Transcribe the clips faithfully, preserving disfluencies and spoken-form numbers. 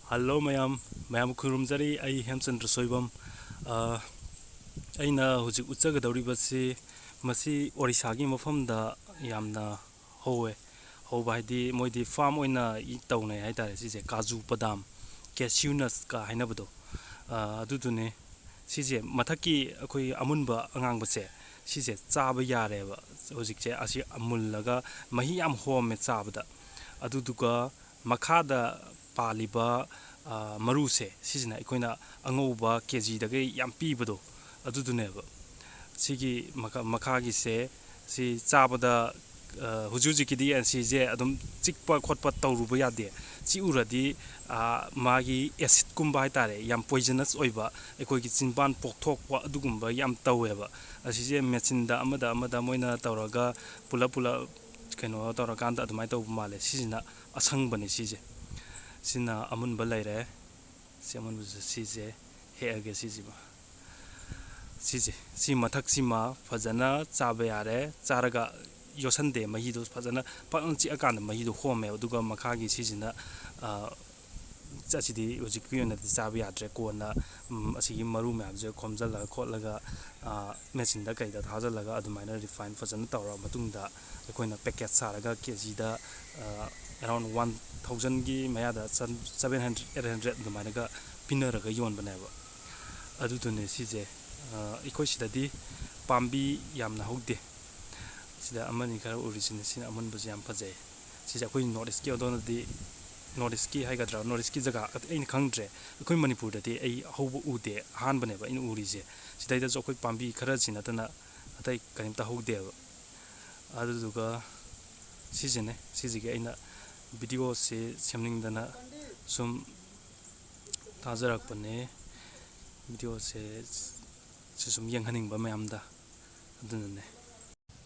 Hello ꯃꯌꯥꯝ, ꯃꯌꯥꯝ ꯈꯨꯔꯨꯝꯖꯔꯤ꯫ ꯑꯩ ꯍꯦꯝꯆꯟꯗ꯭ꯔ ꯁꯣꯏꯕꯝ꯫ ꯑ, ꯑꯩꯅ ꯍꯧꯖꯤꯛ ꯎꯠꯆꯒꯗꯧꯔꯤꯕꯁꯤ ꯃꯁꯤ ꯑꯣꯔꯤꯁꯥꯒꯤ ꯃꯐꯝꯗ ꯌꯥꯝꯅ ꯍꯧꯋꯦ꯫ ꯍꯧꯕ ꯍꯥꯏꯗꯤ ꯃꯣꯏꯗꯤ ꯐꯥꯔꯝ ꯑꯣꯏꯅ ꯏ-, ꯇꯧꯅꯩ ꯍꯥꯏꯇꯥꯔꯦ꯫ ꯁꯤꯁꯦ ꯀꯥꯖꯨ ꯕꯗꯥꯝ, cashew nutsꯀ ꯍꯥꯏꯅꯕꯗꯣ, ꯑ, ꯑꯗꯨꯗꯨꯅꯦ꯫ ꯁꯤꯁꯦ ꯃꯊꯛꯀꯤ ꯑꯩꯈꯣꯏ ꯑꯃꯨꯟꯕ ꯑꯉꯥꯡꯕꯁꯦ, ꯁꯤꯁꯦ ꯆꯥꯕ ꯌꯥꯔꯦꯕ꯫ ꯍꯧꯖꯤꯛꯁꯦ ꯑꯁꯤ ꯃꯨꯜꯂꯒ ꯃꯍꯤ ꯌꯥꯝ ꯍꯣꯝꯃꯦ ꯆꯥꯕꯗ꯫ ꯑꯗꯨꯗꯨꯒ ꯃꯈꯥꯗ ꯄꯥꯜꯂꯤꯕ, ꯑ, ꯃꯔꯨꯁꯦ, ꯁꯤꯁꯤꯅ ꯑꯩꯈꯣꯏꯅ ꯑꯉꯧꯕ ꯀꯦ ꯖꯤꯗꯒ ꯌꯥꯝ ꯄꯤꯕꯗꯣ, ꯑꯗꯨꯗꯨꯅꯦꯕ꯫ ꯁꯤꯒꯤ ꯃꯈꯥ-, ꯃꯈꯥꯒꯤꯁꯦ, ꯁꯤ ꯆꯥꯕꯗ, ꯑ, ꯍꯧꯖꯤꯛ ꯍꯧꯖꯤꯛꯀꯤꯗꯤ ꯑꯁꯤꯁꯦ ꯑꯗꯨꯝ ꯆꯤꯛꯄ ꯈꯣꯠꯄ ꯇꯧꯔꯨꯕ ꯌꯥꯗꯦ꯫ ꯆꯤꯛꯎꯔꯗꯤ, ꯑ, ꯃꯥꯒꯤ ꯑꯦꯁꯤꯠꯀꯨꯝꯕ ꯍꯥꯏꯇꯥꯔꯦ, ꯌꯥꯝ poisonous ꯑꯣꯏꯕ, ꯑꯩꯈꯣꯏꯒꯤ ꯆꯤꯟꯕꯥꯟ ꯄꯣꯛꯊꯣꯛꯄ ꯑꯗꯨꯒꯨꯝꯕ ꯌꯥꯝ ꯇꯧꯋꯦꯕ꯫ ꯑꯁꯤꯁꯦ ꯃꯦꯆꯤꯟꯗ ꯑꯃꯗ ꯑꯃꯗ ꯃꯣꯏꯅ ꯇꯧꯔꯒ ꯄꯨꯂꯞ ꯄꯨꯂꯞ ꯀꯩꯅꯣ ꯇꯧꯔꯀꯥꯟꯗ ꯑꯗꯨꯃꯥꯏꯅ ꯇꯧꯕ ꯃꯥꯜꯂꯦ꯫ ꯁꯤꯁꯤꯅ ꯑꯁꯪꯕꯅꯤ꯫ ꯁꯤꯁꯦ, ꯁꯤꯅ ꯑꯃꯨꯟꯕ ꯂꯩꯔꯦ꯫ ꯁꯤ ꯑꯃꯨꯟꯕꯁꯦ, ꯁꯤꯁꯦ ꯍꯦꯛꯑꯒꯦ꯫ ꯁꯤꯁꯤꯃ, ꯁꯤꯁꯦ, ꯁꯤ ꯃꯊꯛꯁꯤꯃ ꯐꯖꯅ ꯆꯥꯕ ꯌꯥꯔꯦ꯫ ꯆꯥꯔꯒ ꯌꯣꯠꯁꯟꯗꯦ, ꯃꯍꯤꯗꯣ ꯐꯖꯅ ꯄꯥꯛꯅ ꯆꯤꯛꯑꯀꯥꯟꯗ ꯃꯍꯤꯗꯣ ꯍꯣꯝꯃꯦꯕ꯫ ꯑꯗꯨꯒ ꯃꯈꯥꯒꯤ ꯁꯤꯁꯤꯅ, ꯑ, ꯑꯁꯤꯗꯤ ꯍꯧꯖꯤꯛꯀꯤ ꯑꯣꯏꯅꯗꯤ ꯆꯥꯕ ꯌꯥꯗ꯭ꯔꯦ꯫ ꯀꯣꯟꯅ, ꯎꯝ, ꯑꯁꯤꯒꯤ ꯃꯔꯨ ꯃꯌꯥꯝꯁꯦ ꯈꯣꯝꯖꯤꯜꯂꯒ ꯈꯣꯠꯂꯒ, ꯑ, ꯃꯦꯆꯤꯟꯗ ꯀꯩꯗ ꯊꯥꯖꯤꯜꯂꯒ ꯑꯗꯨꯃꯥꯏꯅ refine ꯐꯖꯅ ꯇꯧꯔ ꯃꯇꯨꯡꯗ ꯑꯩꯈꯣꯏꯅ packet ꯁꯥꯔꯒ ꯀꯦ ꯖꯤꯗ, ꯑ, around one thousandꯒꯤ ꯃꯌꯥꯗ, seven hundred, eight hundred ꯑꯗꯨꯃꯥꯏꯅꯒ ꯄꯤꯅꯔꯒ ꯌꯣꯟꯕꯅꯦꯕ꯫ ꯑꯗꯨꯗꯨꯅꯦ ꯁꯤꯁꯦ꯫ ꯑ, ꯑꯩꯈꯣꯏ ꯁꯤꯗꯗꯤ ꯄꯥꯝꯕꯤ ꯌꯥꯝꯅ ꯍꯧꯗꯦ꯫ ꯁꯤꯗ ꯑꯃꯅꯤ ꯈꯔ ꯎꯔꯤꯁꯤꯅꯦ꯫ ꯁꯤꯅ ꯑꯃꯨꯟꯕꯁꯦ ꯌꯥꯝ ꯐꯖꯩ꯫ ꯁꯤꯁꯦ ꯑꯩꯈꯣꯏ North Eastꯀꯤ ꯑꯗꯣꯝꯗꯗꯤ, North Eastꯀꯤ ꯍꯥꯏꯒꯗ꯭ꯔꯥ, North Eastꯀꯤ ꯖꯒꯥ ꯑꯇꯩ ꯑꯩꯅ ꯈꯪꯗ꯭ꯔꯦ꯫ ꯑꯩꯈꯣꯏ ꯃꯅꯤꯄꯨꯔꯗꯗꯤ ꯑꯩ ꯍꯧꯕ ꯎꯗꯦ, ꯑꯍꯥꯟꯕꯅꯦꯕ ꯑꯩꯅ ꯎꯔꯤꯁꯦ꯫ ꯁꯤꯗꯩꯗꯁꯨ ꯑꯩꯈꯣꯏ ꯄꯥꯝꯕꯤ ꯈꯔꯁꯤ ꯅꯠꯇꯅ ꯑꯇꯩ ꯀꯔꯤꯝꯇ ꯍꯧꯗꯦꯕ꯫ ꯑꯗꯨꯗꯨꯒ ꯁꯤꯁꯤꯅꯦ, ꯁꯤꯁꯤꯒꯤ ꯑꯩꯅ videoꯁꯤ ꯁꯦꯝꯅꯤꯡꯗꯅ ꯁꯨꯝ ꯊꯥꯖꯔꯛꯄꯅꯦ꯫ Videoꯁꯦ ꯁꯤ ꯁꯨꯝ ꯌꯦꯡꯍꯟꯅꯤꯡꯕ ꯃꯌꯥꯝꯗ, ꯑꯗꯨꯅꯅꯦ꯫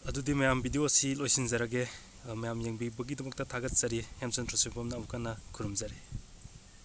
ꯑꯗꯨꯗꯤ ꯃꯌꯥꯝ, videoꯁꯤ ꯂꯣꯏꯁꯤꯟꯖꯔꯒꯦ꯫ ꯑ, ꯃꯌꯥꯝ ꯌꯦꯡꯕꯤꯕꯒꯤꯗꯃꯛꯇ ꯊꯥꯒꯠꯆꯔꯤ꯫ ꯍꯦꯝꯆꯟꯗ꯭ꯔ ꯁꯣꯏꯕꯝꯅ ꯑꯃꯨꯛ ꯍꯟꯅ ꯈꯨꯔꯨꯝꯖꯔꯤ꯫